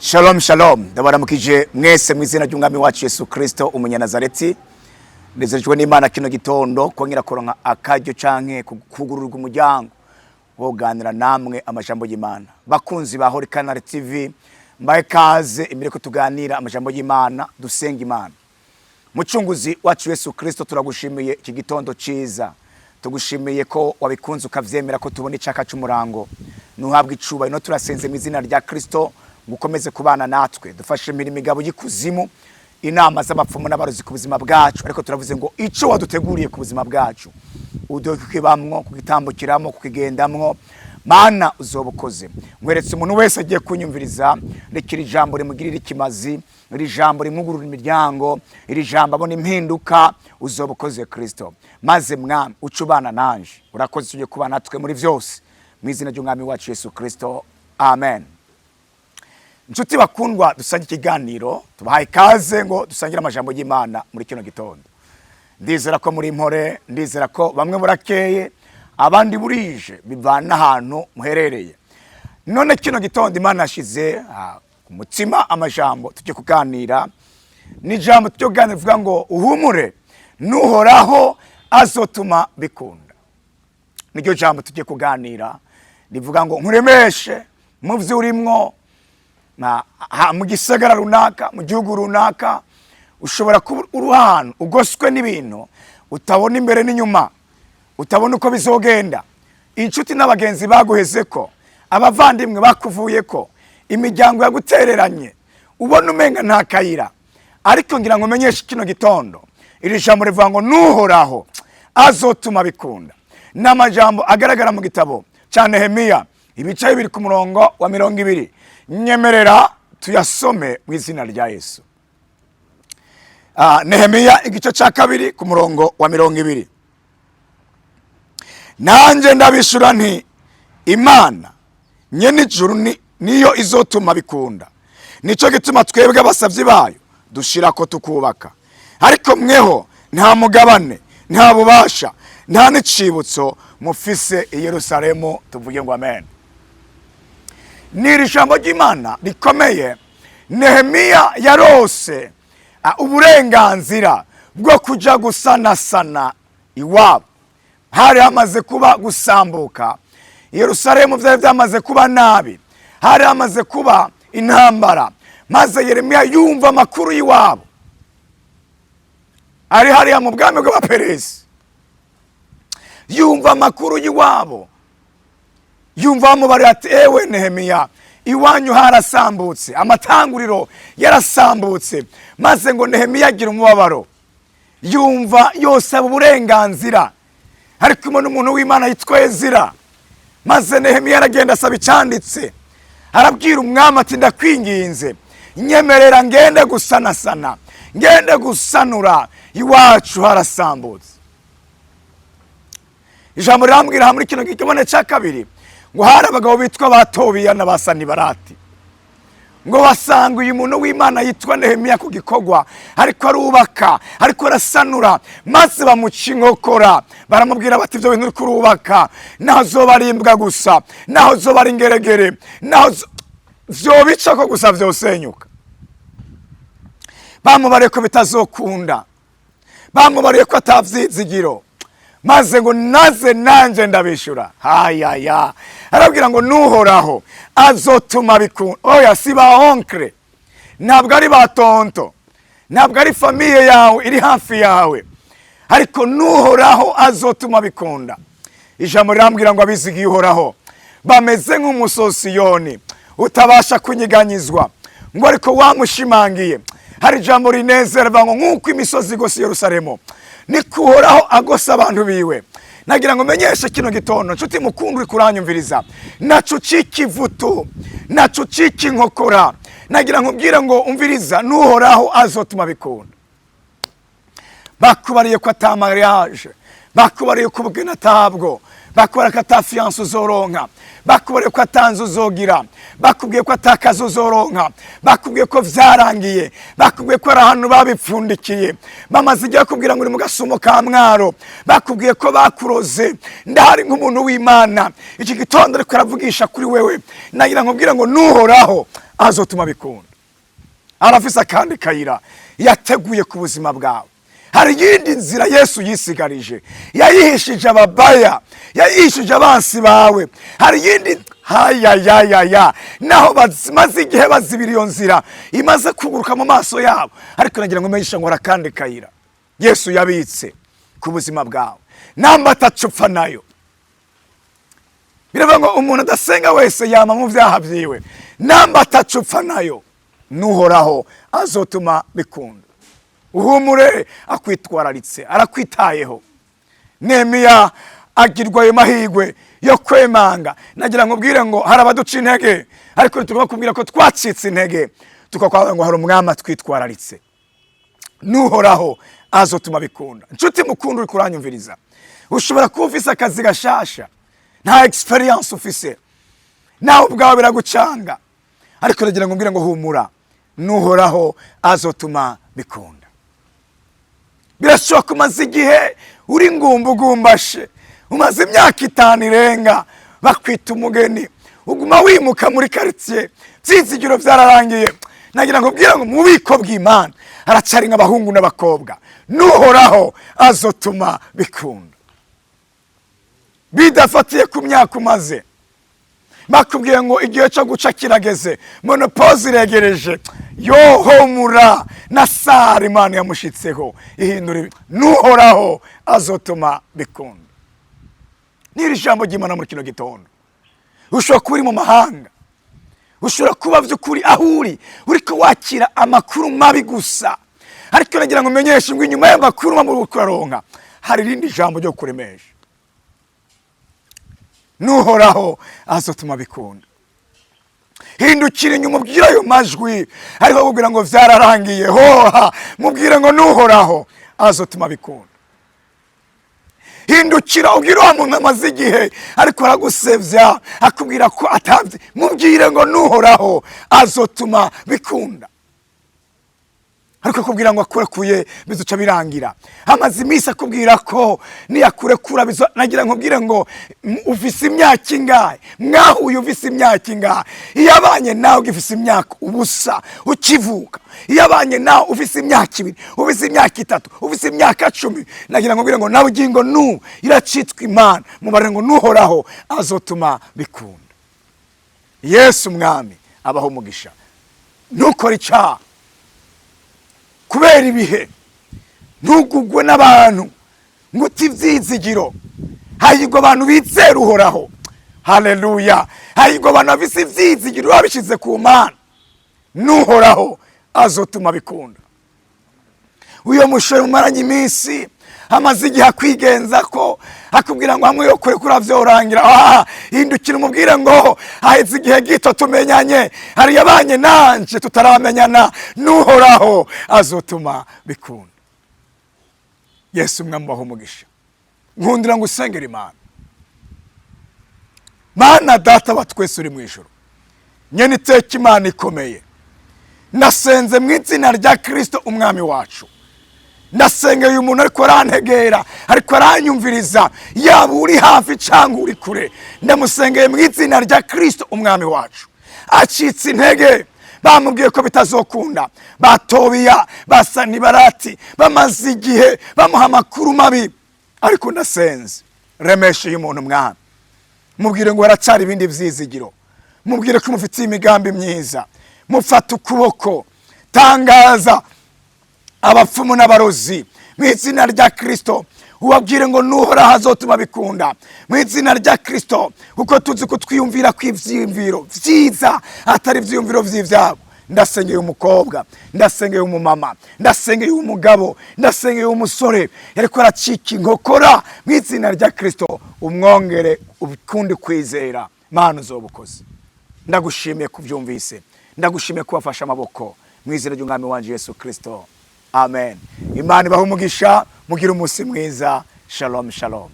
Shalom shalom, ndabaramukije mwese mu izina ry'umwami wacu Yesu Kristo umunyanazareti. Nezejwe n'Imana kino gitondo kongera kuronka akaryo canke kugururirwa umuryango wo kuganira namwe amajambo y'Imana. Bakunzi ba Holy Canal TV, mbaye kaze imbere ko tuganira amajambo y'Imana, dusenga Imana. Mucunguzi wacu Yesu Kristo, turagushimiye iki gitondo ciza. Tugushimiye ko wabikunze ukavyemera ko tubona icaka c'umurango. Nuhabwa icubahiro. No turasenze mu izina rya Kristo ngo ukomeze kubana natwe, dufashe imirimo imigabo y'ikuzimu, inama z'abapfumu n'abarozi ku buzima bwacu, ariko turavuze ngo ico waduteguriye ku buzima bwacu uduhe kukibamwo, kugitambukiramo, kukigendamwo. Mana, uzoba ukoze. Nkweretse umuntu wese agiye kunyumviriza, reka iri jambo rimugirire ikimazi, iri jambo rimwugurura imiryango, iri jambo abona impinduka. Uzoba ukoze Kristo. Maze Mwami, uce ubana nanje. Urakoze, tujye kubana natwe muri vyose, mu izina ry'umwami wacu Yesu Kristo, amen. Inshuti bakundwa dusange ikiganiro, tubahaye ikaze ngo dusangire amajambo y'Imana muri kino gitondo. Ndizera ko muri impore, ndizera ko bamwe murakeye, abandi burije, bivana ahantu muherereye. None kino gitondo Imana yashize ku mutima amajambo tujye kuganira. Ni ijambo tujye kuganira rivuga ngo uhumure, nuhoraho azotuma bikunda. Niryo jambo tujye kuganira rivuga ngo nkuremeshe mu byo urimwo mu gisagara runaka, mu gihugu runaka. Ushobora kuba uri ahantu ugoswe n'ibintu utabona imbere n'inyuma, utabona uko bizogenda. Inshuti n'abagenzi baguheze ko, abavandimwe bakuvuye ko, imiryango yagutereranye, ubona umenga nta kayira. Ariko ngira ngo umenyeshe kino gitondo iri jambo rivuga ngo nuhoraho azotuma bikunda. Ni amajambo agaragara mu gitabo cya Nehemiya, ibice 2 ku murongo wa 20. Nyemerera tuyasome mu izina rya Yesu. Nehemiya igice cya 2 ku murongo wa 20. Nanjye ndabishura nti: "Imana nyene ijuru niyo izotuma bikunda. Nicyo gituma twebwe abasavyi bayo dushirako tukubaka, ariko mweho nta mugabane, nta bubasha, nta n'icibutso mufise i Yerusalemu." Tuvuge ngo amen. Ni iri jambo ry'Imana rikomeye. Nehemiya yarose uburenganzira bwo kuja gusanasana iwabo. Hari hamaze kuba gusambuka, Yerusalemu byari byamaze kuba nabi, hari hamaze kuba intambara. Maze Yeremiya yumva amakuru y'iwabo ari hariya mu bwami bw'Abaperesi. Yumva amakuru y'iwabo, yumva bamubariye ati: "Ewe Nehemiya, iwanyu harasambutse, amatanguriro yarasambutse." Maze ngo Nehemiya agira umubabaro, yumva yosaba uburenganzira. Ari kumwe n'umuntu w'Imana yitwa Ezira. Maze Nehemiya aragenda asaba icyanditse, arabwira umwami ati: "Ndakwinginze, nyemerera ngende gusanasana, ngende gusanura iwacu, harasambutse." Ijambo rirambwira muri kino gikibone cya kabiri ngo hari abagabo bitwa ba Tobiya na ba Sanibarati, ngo basanga uyu muntu w'Imana yitwa Nehemiya ku gikorwa ariko arubaka, ariko arasanura, maze bamuca inkokora, baramubwira bati: "Ibyo bintu uri kurubaka, naho zoba ari imbwa gusa, naho zoba ari ingeregere, naho vyobica ko gusa vyosenyuka." Bamubariye ko bitazokunda, bamubariye ko atavyizigiro. Maze ngo naze nanjye ndabishura hayaya, arabwira ngo nuhoraho azotuma bikunda. Oya, si ba oncle, ntabwo ari ba tonton, ntabwo ari famille yawe iri hafi yawe, ariko nuhoraho azotuma bikunda. Ijambo rirambwira ngo abizigiye Uhoraho bameze nk'umusosiyoni utabasha kunyiganyizwa, ngo ariko wamushimangiye. Hari ijambo rinezera ngo nk'uko imisozi igose Yerusalemu, niko Uhoraho agose abantu biwe. Nagira ngo menyeshe kino gitondo, nshuti mukundu uri kuranyumviriza, naco ucika ivutu, naco ucika inkokora. Nagira ngo ubwire ngo umviriza, nuhoraho azotuma bikunda. Bakubariye ko ata mariage, bakubariye ko ubugeni atabwo, bakubariye ko ata fiancé uzoronka, bakubariye ko ata nzu uzogira, bakubwiye ko ata kazi uzoronka, bakubwiye ko vyarangiye, bakubwiye ko ari ahantu babipfundikiye, bamaze igihe bakubwira ngo uri mu gasumo ka Mwaro, bakubwiye ko bakuroze. Ndahari nk'umuntu w'Imana iki gitondo ariko aravugisha kuri wewe. Nagira ngo ubwire ngo nuhoraho Azotuma bikunda. Arafise akandi kayira yateguye ku buzima bwawe. Hari iyindi nzira Yesu yisigarije, yayihishije ababaya, yayihishije abansi bawe. Hari iyindi hayayayaya, naho bamaze igihe bazibira iyo nzira, imaze kuguruka mu maso yabo, ariko nagira ngo umenyeshe ngo hari akandi kayira Yesu yabitse ku buzima bwawe. Namba atacupfa nayo, biravuga ngo umuntu adasenga wese yama mu byaha byiwe. Namba atacupfa nayo, nuhoraho azotuma bikunda. Uhumure, akwitwararitse, arakwitayeho. Nehemiya agirwa ayo mahirwe yo kwemanga. Nagira ngo ubwire ngo hari abaduca intege, ariko ntitugomba kubwira ko twacitse intege, tukakwavuga ngo hari umwami atwitwararitse. Nuhoraho azotuma bikunda. Nshuti mukunda uri kuranyumviriza, ushobora kuba ufise akazi gashasha, nta experience ufise, nawe ubwawe biragucanga, ariko nagira ngo mbwire ngo humura, nuhoraho azotuma bikunda. Birashoboka umaze igihe uri ngumbugumbashe, umaze imyaka 5 irenga bakwita umugeni, uguma wimuka muri karitsiye, byizigiro byararangiye. Nagira ngo mbwire ngo mu bubiko bw'Imana haracari nk'abahungu n'abakobwa. Nuhoraho azotuma bikunda, bidafatiye ku myaka umaze. Bakubwiye ngo igihe cyo guca kirageze, ménopause iregereje, yohomura na Sara Imana yamushitseho ihindura ibi. Nuhoraho azotuma bikunda. N'iri jambo ry'Imana muri kino gitondo, ushobora kuba uri mu mahanga, ushobora kuba by'ukuri aho uri uriko wakira amakuru mabi gusa, ariko nagira ngo umenyeshe ngo inyuma y'amakuru mabi uriko uraronka hari irindi jambo ryo kuremesha. Nuhoraho azotuma bikunda. Hindukira inyuma, ubwire ayo majwi ariko akubwira ngo vyararangiye, hoha, mubwire ngo nuhoraho azotuma bikunda. Hindukira ubwire wa muntu amaze igihe ariko aragusevya, akubwira ko atavye, mubwire ngo nuhoraho azotuma bikunda. Ariko akubwira ngo akurekuye bizoca birangira, amaze iminsi akubwira ko niyakurekura bizo. Nagira ngo ubwire ngo ufise imyaka ingahe? Mwahuye ufise imyaka ingahe? Iyo abanye nawe ugifise imyaka ubusa ukivuka, iyo abanye nawe ufise imyaka 2, ufise imyaka 3, ufise imyaka 10, nagira ngo ubwire ngo nawe ugingo n'ubu iracitwa Imana. Mubare ngo nuhoraho azotuma bikunda. Yesu umwami abaho umugisha. Ntukore icyaha kubera ibihe, ntugugwe n'abantu ngo ute ibyizigiro. Hahirwa abantu bizera Uhoraho. Haleluya! Hahirwa abantu bafise ibyizigiro babishyize ku Mana. Nuhoraho azotuma bikunda. Uyo musore mumaranye iminsi, amaze igihe akwigenza ko akubwira ngo hamwe yo kurekura vyorangira, hindukira umubwire ngo haheze igihe gito tumenyanye, hari yabanye nanje tutaramenyana. Nuhoraho azotuma bikunda. Yesu umwami abaho umugisha. Nkundira ngo usengere Imana. Mana Data wa twese uri mu ijuru, nyene iteka, Imana ikomeye, ndasenze mu izina rya Kristo umwami wacu. Ndasengeye uyu muntu ariko arantegera, ariko aranyumviriza, yaba uri hafi cyangwa uri kure. Ndamusengeye mu izina rya Kristo umwami wacu. Acitse intege, bamubwiye ko bitazokunda, batobiya basa ntibarati, bamaze igihe bamuha amakuru mabi, ariko ndasenze, remesha uyu muntu mwami. Mubwire ngo haracyari ibindi byizigiro, mubwire ko mufitiye imigambi myiza. Mufate ukuboko, tangaza abapfumu n'abarozi mu izina rya Kristo. Ubabwire ngo nuhoraho azotuma bikunda mu izina rya Kristo, kuko tuzi ko twiyumvira ko ivyiyumviro vyiza atari ivyiyumviro vy'ivyago. Ndasengeye umukobwa, ndasengeye umumama, ndasengeye umugabo, ndasengeye umusore yariko aracika inkokora mu izina rya Kristo. Umwongere ukundi kwizera. Mana, uzobukoze. Ndagushimiye kubyumvise, ndagushimiye kubafasha amaboko mu izina ry'umwami wanje Yesu Kristo, amen. Imana ibahe umugisha, mugire umunsi mwiza. Shalom, shalom.